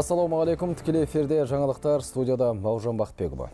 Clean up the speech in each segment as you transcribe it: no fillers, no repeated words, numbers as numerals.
Ассалаумағалейкум, тікелей эфирде жаңалықтар, студияда Бауыржан Бақытбекұлы.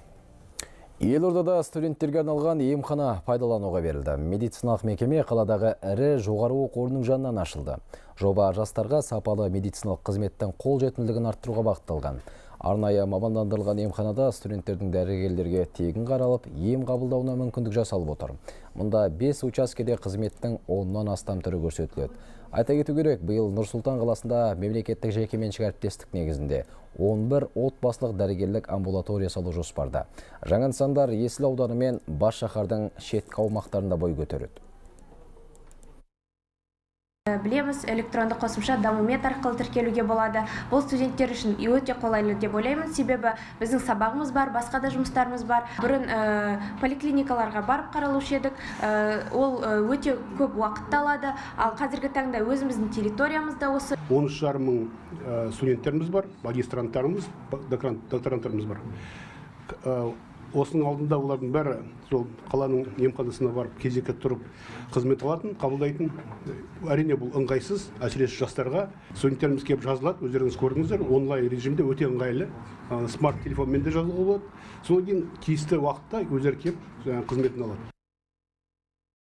Елордада студенттерге арналған емхана пайдалануға берілді. Медициналық мекеме қаладағы ірі жоғары оқу орнының жанынан ашылды. Жоба жастарға сапалы медициналық қызметтің қолжетімділігін арттыруға бағытталған. Арнайы мамандандырылған емханада студенттердің дәрігерлерге тегін қаралып, ем қабылдауына мүмкіндік жасалып отыр. Мұнда 5 учаскеде қызметтің 10-нан астам түрі көрсетіледі. Айта кету керек, биыл Нұр-Сұлтан қаласында мемлекеттік жекеменшік әріптестік негізінде 11 отбасылық дәрігерлік амбулатория салу жоспарда. Жаңа нысандар Есіл ауданы мен бас шаһардың шеткі аумақтарында бой көтереді. Білеміз, электронды қосымша Дамумед арқылы тіркелуге болады. Бұл студенттер үшін өте қолайлы деп ойлаймын, себебі біздің сабағымыз бар, басқа да жұмыстарымыз бар. Бұрын поликлиникаларға барып қаралушы едік, ол өте көп уақытты алады. Ал қазіргі таңда өзіміздің территориямызда осы 13,5 мың студенттеріміз бар, магистранттарымыз, докторанттарымыз бар. Осының алдында олардың бәрі сол қаланың емханасына барып кезекке тұрып қызмет алатын, қабылдайтын. Әрине, бұл ыңғайсыз, әсіресе жастарға. Студенттеріміз келіп жазылады, өздеріңіз көрдіңіздер, онлайн режимде өте ыңғайлы. Смарт телефонмен де жазылуға болады. Содан кейін тиісті уақытта өздері келіп қызметін алады.